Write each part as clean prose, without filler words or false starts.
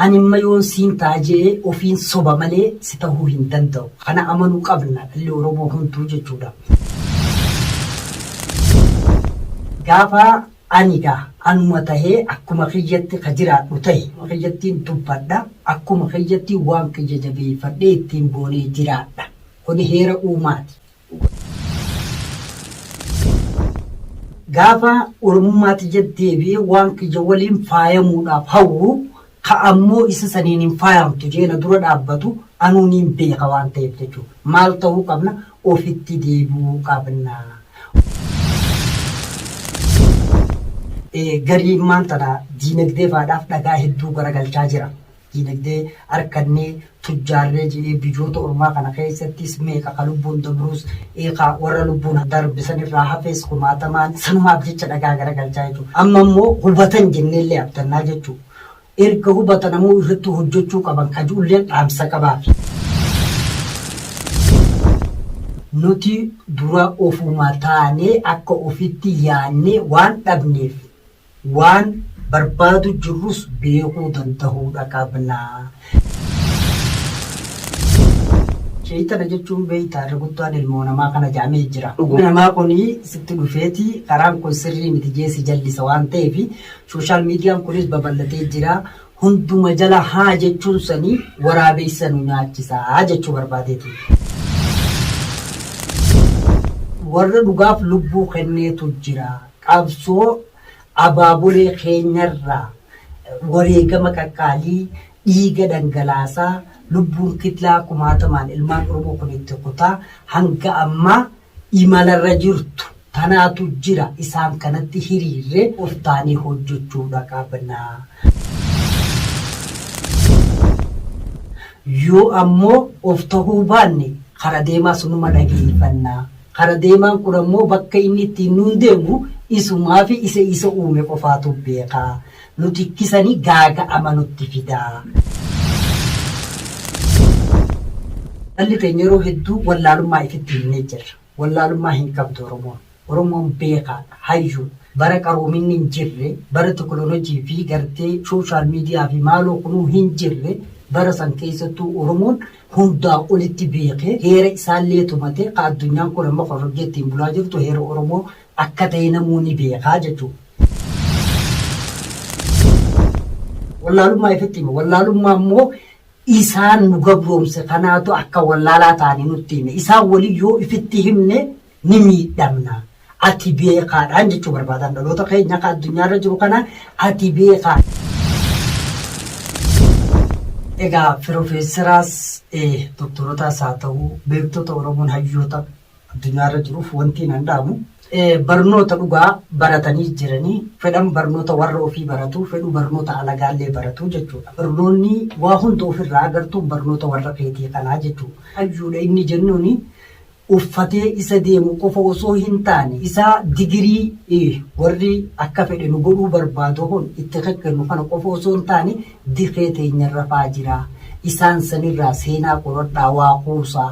Ani imma yoon siin ta'a je'e ofiin soba malee si tahuu hin danda'u. Kana amanuu qabna dhalli Oromoo hunduu jechuudha. Gaafa ani gaa anuma tahee akkuma kiyyatti ka jiraadhu tahe, akkuma kiyyattiin dubbadha, akkuma kiyyatti waan kiyya jabeeffadhee ittiin boonee jiraadha. Kuni heera uumaati. Gaafa Oromummaa tiyyatti deebi'ee waan kiyya waliin faayamuudhaaf hawwu, ka ammoo isa saniin hin faayamtu je'ee na dura dhaabbatu anuu niin beeka waan ta'eef jechuudha. Maal ta'uu qabna? Ofitti deebi'uu qabna. Garii immaan tana diinagdee faadhaaf dhagaa hedduu garagalchaa jira. Diinagdee arkannee tujjaarree je'ee biyyoota ormaa kana keessattis meeqa ka lubbuun dabruus ka warra lubbuun darbe sanirraa hafes kumaatamaan sanumaaf jecha dhagaa garagalchaa jechuudha. Amma immoo hubatan jenneellee abdannaa jechuudha. Erga hubatan ammoo irratti hojjechuu qaban ka je'ulleen dhaamsa qabaafi. Nuti dura ofuma taanee akka ofitti yaannee waan dhabneef Waan barbaadu jirrus beekuu dandahuudha qabna. Sheeyxana jechuun beeytaa irra guddaan ilmoo namaa kana ja'amee jira. Ilmi namaa kuni sitti dhufeeti karaan kun sirrii miti jee si jallisa waan ta'eef social median kunis babal'atee jira. Hunduma jala haa jechuun sanii waraabeysa nu nyaachisa jechuu barbaadeeti. Warra dhugaaf lubbuu kenneetu jira. Qabsoo abaabolee keenyarraa wareegama qaqqaalii dhiiga dhangalaasaa lubbuun kitlaa kumaatamaan ilmaan Oromoo kun itti kutaa hanga ammaa imalarra jirtu tanaatu jira isaan kanatti hiriirree of taanee hojjechuudha qabna. Yoo ammoo of tahuu baanne kara deemaas numa dhageeyfanna. Kara deemaan kun ammoo bakka inni ittiin nuun deemu isumaafi isa isa uume qofaatu beeka. Nu tikkisani gaaga'ama nutti fida. Dhalli teenya yeroo hedduu wallaalummaa ifitti himnee jirra. Wallaalummaa hin qabdu Oromoon. Oromoon beekaadha, hayyuudha. Bara qaroominni hin jirre, bara teknolojii fi gartee social media fi maaloo kunuu hin jirre, bara san keessattuu Oromoon hundaa olitti beekee, heera isaallee tumatee, ka addunyaan kun amma korrojjee ittiin bulaa jirtu heera Oromoo akka ta'e namuu ni beekaa jechuudha. Wallaalummaa ifitti hima. Wallaalummaa immoo isaan nu gabroomse kanaatu akka wallaalaa taane nutti hime. Isaan waliin yoo ifitti himne ni miidhamna. Ati beekaadhaan jechuu barbaadan dhaloota keenya ka addunyaarra jiru kana ati beekaa. Egaa pirofeeseraas doktorotaas haa ta'u beektota Oromoon hayyoota addunyaarra jiruuf wanti nan dhaamu barnoota dhugaa baratanii jiranii fedhan barnoota warra ofii baratu fedhu barnoota alagaallee baratu jechuudha. Barnoonni waa hunda ofirraa agartu barnoota warra keetii kanaa jechuudha. Hayyuudha inni jennuuni uffatee isa deemu qofa osoo hin taane isa digirii warri akka fedhe nu godhuu barbaadu kun itti kekkennu kana qofa osoo hin taane dikee teenyarra faa jira. Isaan sanirraa seenaa qoradhaa waa kuusaa.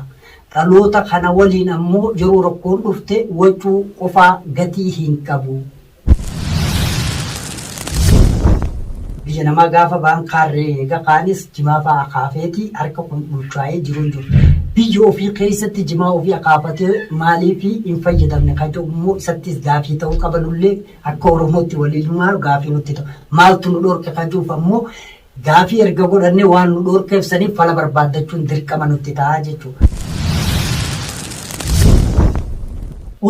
Dhaloota kana waliin ammoo yeroo rakkoon dhufte wacuu qofaa gatii hin qabu. Biyya namaa gaafa ba'an kaarree eega kaanis jimaa fa'aa akaafeeti harka kun ulchaa'ee jiruun jiru. Biyya ofii keessatti jimaa ofii akaafatee maaliif hin fayyadamne kan jedhu immoo isattis gaafii ta'uu qaba nullee akka Oromootti waliilumaa gaafii nutti ta'u. Maaltu nu dhorke kan jedhuuf ammoo Gaafii erga godhannee waan nu dhoorkeef saniif fala barbaaddachuun dirqama nutti ta'a jechuudha.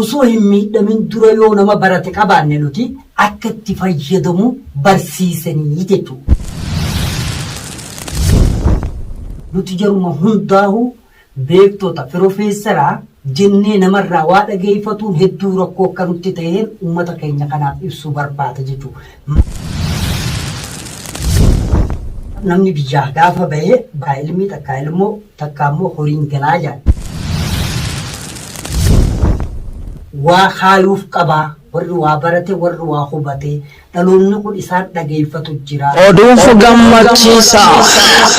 Osoo hin miidhamin dura yoo nama barate qabaanne nuti akka itti fayyadamu barsiisanii jechuudha. Nuti jaruma hundaahu beektota, pirofeessara jennee namarraa waa dhageeffatuun hedduu rakkoo akka nutti ta'een uummata keenya kanaaf ibsuu barbaada jechuudha. Namni biyyaa gaafa bahee bakka ilmii takkaa ilmoo takkaa immoo horiin galaa jedhan. Waa kaayuuf qabaa warri waa barate warri waa hubate. Dhaloonni kun isaan dhageeffatu jira. Oduuf gammachiisaa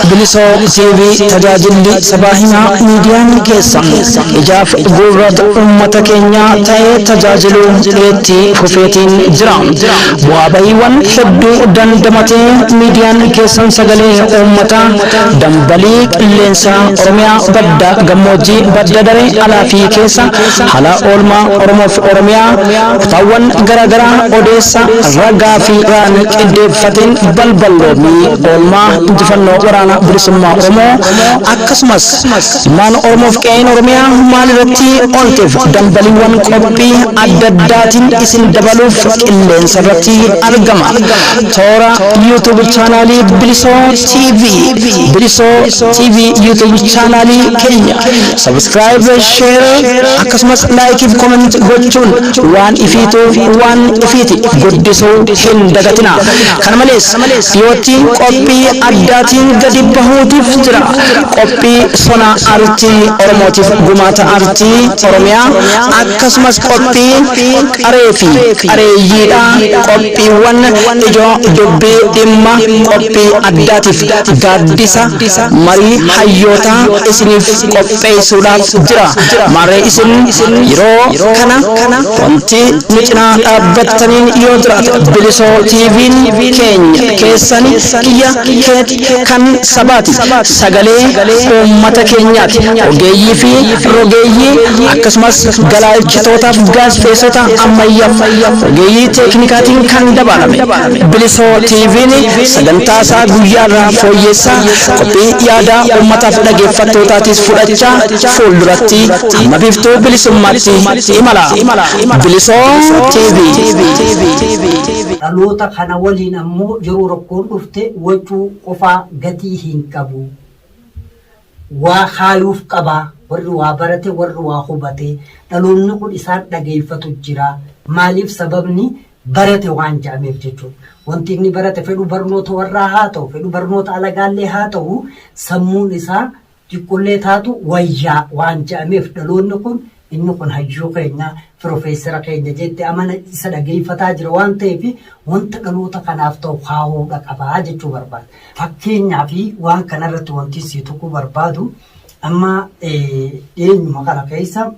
Bilisoo TV tajaajilli sabaa himaa miidiyaan keessan ijaaf gurra uummata keenyaa ta'ee tajaajiluu itti fufeetiin jira. Bu'aa bahiiwwan hedduu dandamatee miidiyaan keessan sagalee uummataa dambalii qilleensaa Oromiyaa badda gammoojjii badda daree alaa fi keessa haala oolmaa Oromoof Oromiyaa kutaawwan garaagaraa odeessa ragaa fi raan qindeeffateen balballoomii oolmaa injifannoo waraana bilisummaa Oromoo akkasumas ilmaan Oromoof qe'een Oromiyaa maal irratti oolteef dambaliiwwan qophii adda addaatiin isin dabaluuf qilleensa irratti argama. Toora YouTube chaanaalii Bilisoo TV, Bilisoo TV YouTube chaanaalii keenya subscribe, share akkasumas like fi comment gochuun waan ifiitu waan ifiiti guddisuu hin dagatina. Kana malees dhiyootti qophii addaatiin gadi bahuutiif jira. Qophii sona aartii Oromootiif gumaata aartii Oromiyaa akkasumas qophii qaree fi qareeyyiidha. Qophiiwwan ijoo dubbii dhimma qophii addaatiif gaaddisa marii hayyootaa isiniif qopheessuudhaaf jira. Maarree isin yeroo kana wanti nu cinaa dhaabbattaniin yoo jiraate Bilisoo TV'n keenya keessan kiyya keeti kan sabaati. Sagalee uummata keenyaati. Ogeeyyii fi rogeeyyii akkasumas galaalchitootaaf gaazexeessota ammayyaaf ogeeyyii teeknikaatiin kan dabalame Bilisoo TV'n sagantaa isaa guyyaarraa fooyyessaa qophii yaadaa uummataaf dhaggeeffattootaatiis fudhachaa fuulduratti hamma biiftuu bilisummaatti imala. Bilisoo TV. Dhaloota kana waliin ammoo yeroo rakkoon dhufte wacuu qofaa gatii hin qabu. Waa kaayuuf qaba. Warri waa barate, warri waa hubate. Dhaloonni kun isaan dhageeffatu jira. Maaliif sababni barate waan jedhameef jechuudha. Wanti inni barate fedhu barnoota warraa haa ta'u, fedhu barnoota alagaallee haa ta'u, sammuun isaa xiqqollee taatu wayyaa waan jedhameef dhaloonni kun inni kun hayyuu keenya, pirofeesara keenya jette amana isa dhageeffataa jira waan ta'eef wanta dhaloota kanaaf ta'u kaa'uudha qabaa jechuu barbaada. Fakkeenyaa fi waan kanarratti wanti si tuquu barbaadu amma dhiyeenyuma kana keessa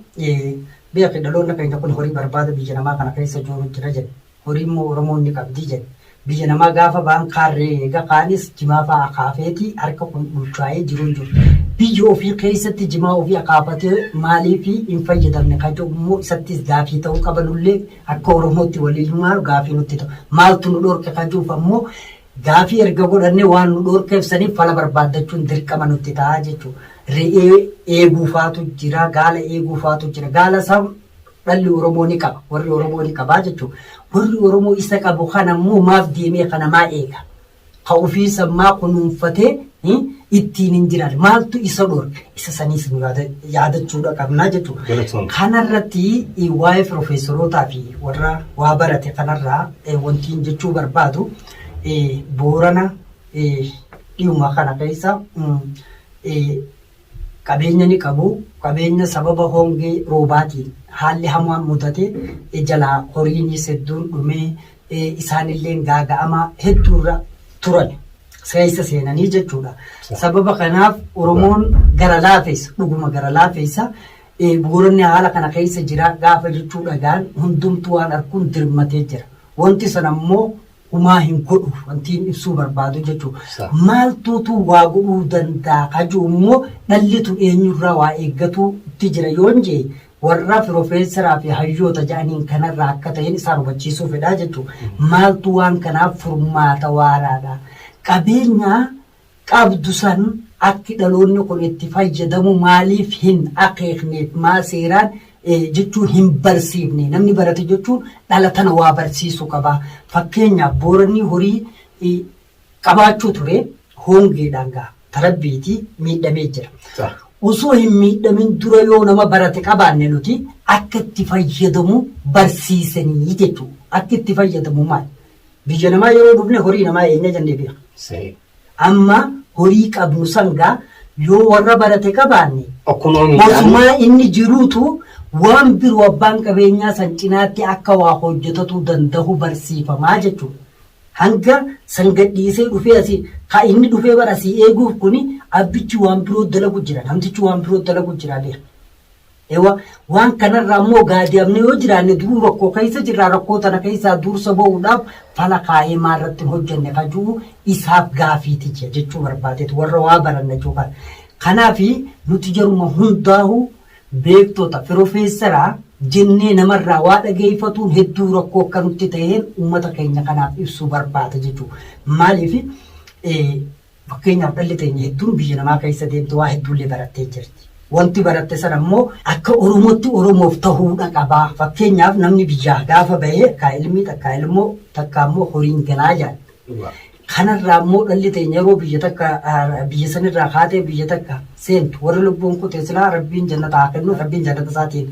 beeki dhaloonni keenya kun horii barbaada biyya namaa kana keessa jiru jira jedhe. Horii immoo Oromoon ni qabdi jedhe. Biyya namaa gaafa ba'an kaarree eega kaanis jimaa fa'aa akaafeeti harka kun ulchaa'ee jiru hin jiru. Biyya ofii keessatti jimaa ofii akaafatee maaliif hin fayyadamne kan jedhu immoo isattis gaafii ta'uu qabanullee akka Oromootti waliin gaafii nutti ta'u. Maaltu nu dhorke kan jedhuuf ammoo gaafii erga godhannee waan nu dhorkeef saniif fala barbaaddachuun dirqama nutti ta'a jechuudha. Re'ee eeguufaatu jira, gaala eeguufaatu jira. Gaala isaa dhalli Oromoo ni qaba, warri Oromoo ni qabaa jechuudha. Warri Oromoo isa qabu kana immoo maaf deemee kana maa eega? Ka ofii sammaa kunuunfatee ittiin hin jiraanne maaltu isa dhorke? Isa saniis nu yaadachuudha qabnaa jechuudha. Kanarratti waa'ee pirofeesorootaa fi warra waa barate kanarraa wanti jechuu barbaadu Boorana dhiyuma kana keessa qabeenya ni qabu. Qabeenya sababa hongee roobaatiin haalli hamaan mudate jalaa horiinis hedduun dhumee isaanillee gaaga'ama hedduurra turan. Keessa seenanii jechuudha. Sababa kanaaf Oromoon gara laafeessa dhuguma gara laafeessa Booranni haala kana keessa jira gaafa jechuu dhagaan hundumtuu waan arguun dirmatee jira. Wanti sana immoo humaa hin godhu wanti hin ibsuu barbaadu jechuudha. Maaltuutu waa godhuu danda'a kajuu immoo dhallitu eenyurraa waa eeggatuutti jira yoon jee warra pirofeesaraa fi hayyoota jedhaniin kanarraa akka ta'een isaan hubachiisuu fedhaa jechuudha. Maaltu waan kanaaf furmaata waaraadha. Qabeenya qabdu san akki dhaloonni kun itti fayyadamu maaliif hin akeekneef maa seeraan jechuun hin barsiifne namni barate jechuun dhala tana waa barsiisuu qaba. Fakkeenyaaf Booranni horii qabaachuu ture hongeedhaan gaa tarabbiiti miidhamee jira. Osoo hin miidhamin dura yoo nama barate qabaanne nuti akka itti fayyadamu barsiisanii jechuudha. Akki itti fayyadamu maali? Biyya namaa yeroo dhufne horii namaa eenya jennee beeka. Amma horii qabnu sangaa yoo warra barate qabaanne osumaa inni jiruutu waan biroo abbaan qabeenyaa san cinaatti akka waa hojjetatuu danda'u barsiifamaa jechuudha. Hanga san gadhiisee dhufee asii ka inni dhufee bara asii eeguuf kuni abbichi waan biroo dalagu jira. Namtichi waan biroo dalagu jira beeka. Ewa waan kanarraa immoo gaadi'amne yoo jiraanne duruu rakkoo keessa jirra, rakkoo tana keessaa dursa ba'uudhaaf fala kaa'ee maarratti hin hojjenne ka jiru isaaf gaafiiti jechuu barbaadeetu warra waa baranna jechuu kana. Kanaaf nuti jaruma hundaahu beektota, pirofeessaraa jennee namarraa waa dhageeffatuun hedduu rakkoo akka nutti ta'een uummata keenya kanaaf ibsuu barbaada jechuudha. Maaliif, fakkeenyaaf dhalli teenya hedduun biyya namaa keessa deemte, waa hedduullee barattee jirti. Wanti baratte sana immoo akka Oromootti Oromoof ta'uudha qabaa. Fakkeenyaaf namni biyyaa gaafa bahee akka ilmii takka ilmoo takka immoo horiin galaa jedhan. Kanarraa immoo dhalli teenya yeroo biyya takka biyya sanirraa kaatee biyya takka seentu, warri lubbuun kute silaa Rabbiin jannata haa kennu, Rabbiin jannata isaatiin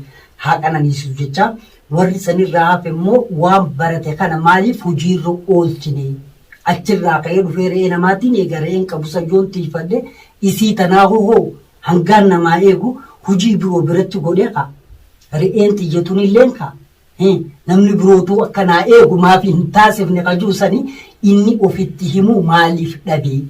haa qananiisu jecha, warri sanirraa hafe immoo waan barate kana maaliif hojiirra oolchine? Achirraa ka'ee dhufee re'ee namaatiin eega, re'een qabu sayyoon tiifadhe isii tanaa hoo hangaan namaa eegu hojii biroo biratti godhee ka re'een xiyyatunilleen ka namni birootuu akka naa eegu maaf hin taasifne kajuu sani inni ofitti himuu maaliif dhabee?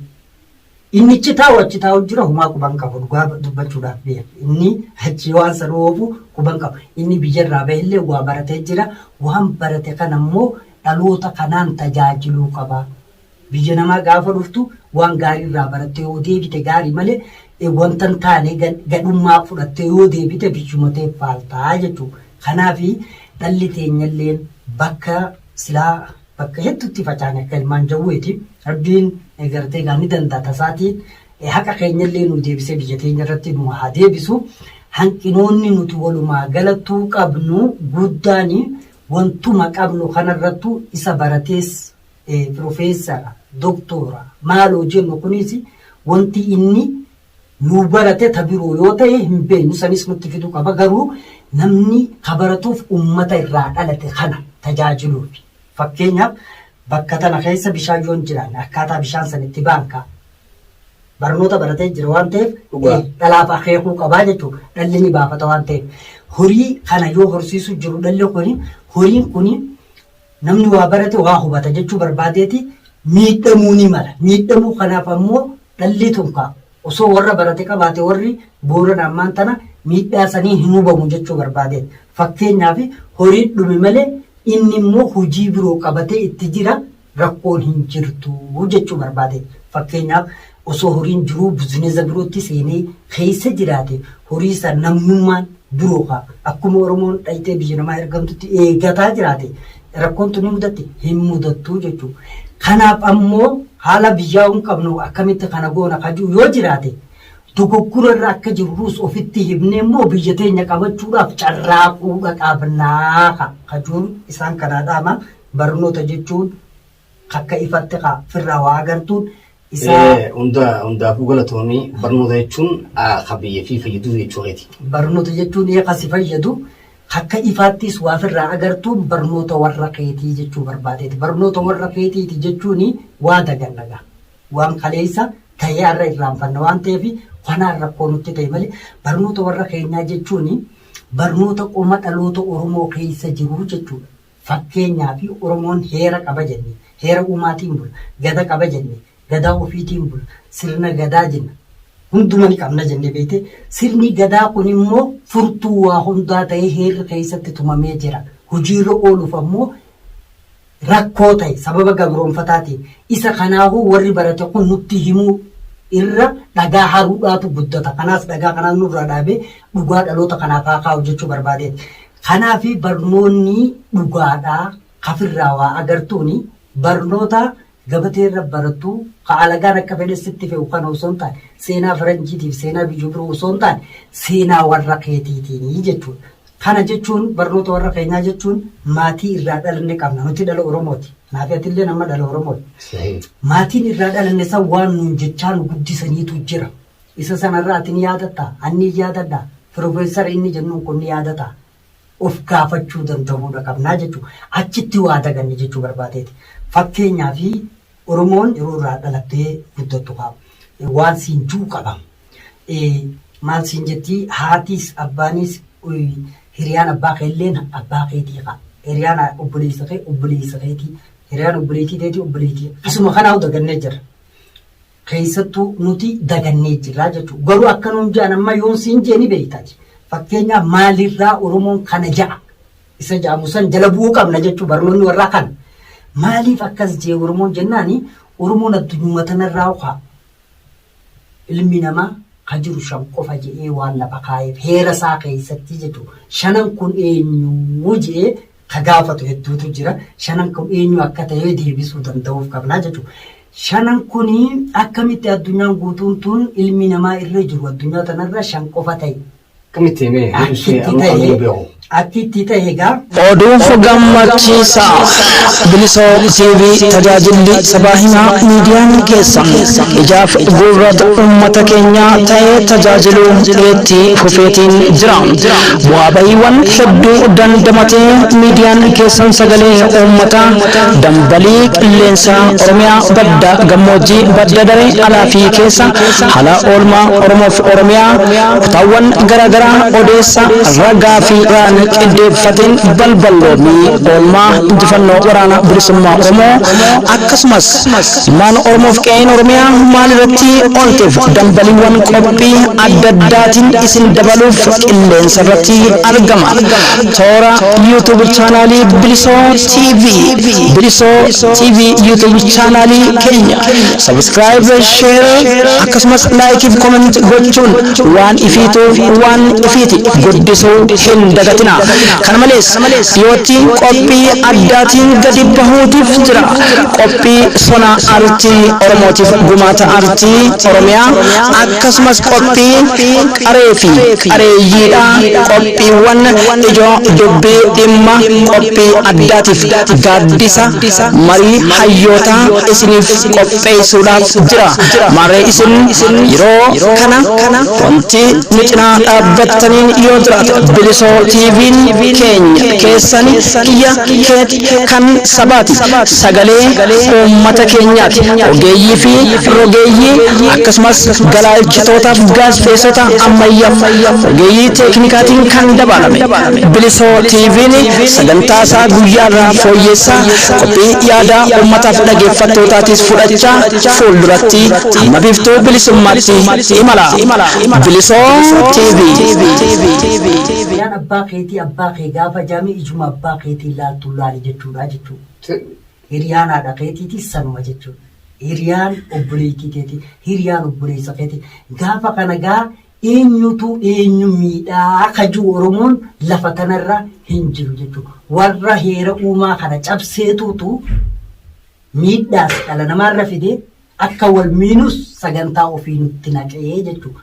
Inni achi taa'u achi taa'u jira, humaa quban qabu, dhugaa dubbachuudhaaf beeka. Inni achi waan san oofu quban qabu. Inni biyyarraa bahillee waa baratee jira. Waan barate kana immoo dhaloota kanaan tajaajiluu qaba. Biyya namaa gaafa dhuftu waan gaarii irraa barattee yoo deebite gaarii malee, wanta hin taane gadhummaa fudhattee yoo deebite biyyuma ta'e faaltaa jechuudha. Kanaaf dhalli teenyallee bakka silaa bakka hedduutti facaane akka ilmaan jawweeti. Rabbiin gartee gaa ni danda'a, tasaatiin haqa keenyallee nu deebisee biyya teenya irratti nu haa deebisu. Hanqinoonni nuti walumaa galattuu qabnu guddaan wantuma qabnu kanarrattu isa baratees pirofeessara, doktora maaloo jennu kunis wanti inni nu barate ta biroo yoo ta'e hin beeknu, sanis nutti fiduu qaba. Garuu namni ka baratuuf ummata irraa dhalate kana tajaajiluuf. Fakkeenyaaf bakka tana keessa bishaan yoo hin jiraanne akkaataa bishaan san itti baankaa barnoota baratee jira waan ta'eef dhalaaf akeekuu qabaa jechuudha. Dhalli ni baafata waan ta'eef. Horii kana yoo horsiisuu jiru dhalli kuni, horiin kuni, namni waa barate waa hubata jechuu barbaadeeti, miidhamuu ni mala. Miidhamuu kanaaf ammoo dhalli tun kaa osoo warra barate qabaate warri Boorana ammaan tana miidhaa sanii hin hubamu jechuu barbaadeeti. Fakkeenyaaf horiin dhume malee inni immoo hojii biroo qabatee itti jira, rakkoon hin jirtu jechuu barbaadeeti. Fakkeenyaaf osoo horiin jiruu business birootti seenee keessa jiraate, horii san namnummaan biroo kaa akkuma Oromoon dhayxee biyya namaa ergamtutti eegataa jiraate, rakkoon tun ni mudatti hin mudattu jechuudha. Kanaaf ammoo haala biyyaa hin qabnu, akkamitti kana goona kajuu yoo jiraate, dogoggora irra akka jirrus ofitti himnee immoo biyya teenya qabachuudhaaf carraaquudha qabnaa kajuun isaan kanaa dhaama. Barnoota jechuun akka ifatti ka firraa waa agartuun isaa. Hunda hundaafuu galatoomii. Barnoota jechuun ka biyya fi fayyaduu jechuu keeti. Barnoota jechuun eeka si fayyadu, akka ifaattis waa firraa agartuun barnoota warra keetii jechuu barbaadeeti. Barnoota warra keetiiti jechuun waa dagannaga. Waan kaleessa ta'ee har'a irraanfanna waan ta'eef kanaan rakkoo nutti ta'e malee, barnoota warra keenyaa jechuun barnoota qoma dhaloota Oromoo keessa jiru jechuudha. Fakkeenyaaf Oromoon heera qaba jenne, heera uumaatiin bula, gada qaba jenne, gadaa ofiitiin bula, sirna gadaa jenna. Hunduma ni qabna jenne beekte. Sirni gadaa kun immoo furtuu waa hundaa ta'ee heerri keessatti tumamee jira. Hojiirra ooluuf ammoo rakkoo ta'e sababa gabroonfataatiin. Isa kanaafuu warri barate kun nutti himuu irra dhagaa haruudhaatu guddata. Kanaas dhagaa kanaas nurraa dhaabee dhugaa dhaloota kanaaf haa kaa'u jechuu barbaadeeti. Kanaaf barnoonni dhugaadhaa kafirraa waa agartuuni barnoota gabateerra barattu ka alagaan akka fedhe sitti fe'u kana osoo hin taane, seenaa faranjiitiif seenaa biyya biroo osoo hin taane, seenaa warra keetiitiini jechuudha. Kana jechuun barnoota warra keenyaa jechuun maatii irraa dhalanne qabna. Nuti dhala Oromooti. Kanaaf atillee nama dhala Oromooti. Maatiin irraa dhalanne san waan nuun jechaa nu guddisaniitu jira. Isa sanarraa ati ni yaadatta? Ani ni yaadadha. Pirofeesara inni jennuun kun ni yaadata? Of gaafachuu danda'uudha qabnaa jechuudha. Achitti waa daganne jechuu barbaadeeti. Fakkeenyaaf Oromoon yeroo irraa dhalattee guddattu qaba. Waan siin jiru qaba. Maal siin jetti? Haatis abbaanis, hiriyaan abbaa keelleen abbaa keetii qaba. Hiriyaan obboleessa kee obboleessa keetii. Hiriyaan obboleettii teetii obboleettii. Isuma kanaa dagannee jira. Keessattuu nuti dagannee jirra jechuudha. Garuu akka nuun jedhan amma yoon siin jee ni beektaati. Fakkeenyaaf maalirraa Oromoon kana ja'a isa ja'amu san jala bu'uu qabna jechuudha barnoonni warraa kana. Maaliif akkas jee Oromoon jennaani Oromoon addunyuma tanarraa haa ilmi namaa ka jiru shan qofa je'ee waan lafa kaa'eef heera isaa keessatti jechuudha. Shanan kun eenyu je'ee ka gaafatu hedduutu jira. Shanan kun eenyu akka ta'e deebisuu danda'uuf qabnaa jechuudha. Shanan kun akkamitti addunyaan guutuun tun ilmi namaa irra jiru addunyaa tanarra shan qofa ta'e. Akkamitti himee? Akkitti ta'e akkitti ta'e egaa. Oduuf gammachiisaa Bilisoo TV tajaajilli sabaa himaa miidiyaan keessan ijaaf gurra uummata keenyaa ta'ee tajaajiluu itti fufeetiin jira. Bu'aa bahiiwwan hedduu dandamatee miidiyaan keessan sagalee uummataa dambalii qilleensaa Oromiyaa badda gammoojjii badda daree alaa fi keessa haala oolmaa Oromoof Oromiyaa kutaawwan garaagaraa odeessa ragaa fi raan qindeeffateen balballoomii oolmaa injifannoo waraana bilisummaa Oromoo akkasumas ilmaan Oromoof qe'een Oromiyaa maal irratti onteef dambaliiwwan qophii adda addaatiin isin dabaluuf qilleensa irratti argama. Toora YouTube chaanaalii Bilisoo TV, Bilisoo TV YouTube chaanaalii keenya subscribe, share akkasumas like fi comment gochuun waan ifiitu waan ifiiti guddisuu hin dagatina. Kana malees dhiyootti qophii addaatiin gadi bahuutiif jira. Qophii sona aartii Oromootiif gumaata aartii Oromiyaa akkasumas qophii qaree fi qareeyyiidha. Qophiiwwan ijoo dubbii dhimma qophii addaatiif gaaddisa marii hayyootaa isiniif qopheessuudhaaf jira. Maarree isin yeroo kana wanti nu cinaa dhaabbattaniin yoo jiraate Bilisoo TV'n keenya keessan kiyya keeti kan sabaati. Sagalee uummata keenyaati. Ogeeyyii fi rogeeyyii akkasumas galaalchitootaaf gaazexeessota ammayyaaf ogeeyyii teeknikaatiin kan dabalame Bilisoo TV'n sagantaa isaa guyyaarraa fooyyessaa qophii yaadaa uummataaf dhaggeeffattootaatiis fudhachaa fuulduratti hamma biiftuu bilisummaatti imala. Bilisoo TV. Hiriyaan abbaa keetii abbaa kee gaafa jaame ijuma abbaa keetii laaltu laali jechuudha jechuudha. Hiriyaan haadha keetiitis sanuma jechuudha. Hiriyaan obboleettii keetii, hiriyaan obboleessa keetii. Gaafa kana gaa eenyutu eenyu miidhaa ka jiru Oromoon lafa tanarra hin jiru jechuudha. Warra heera uumaa kana cabseetuutu miidhaas dhala namaarra fide akka wal miinus sagantaa ofii nutti naqee jechuudha.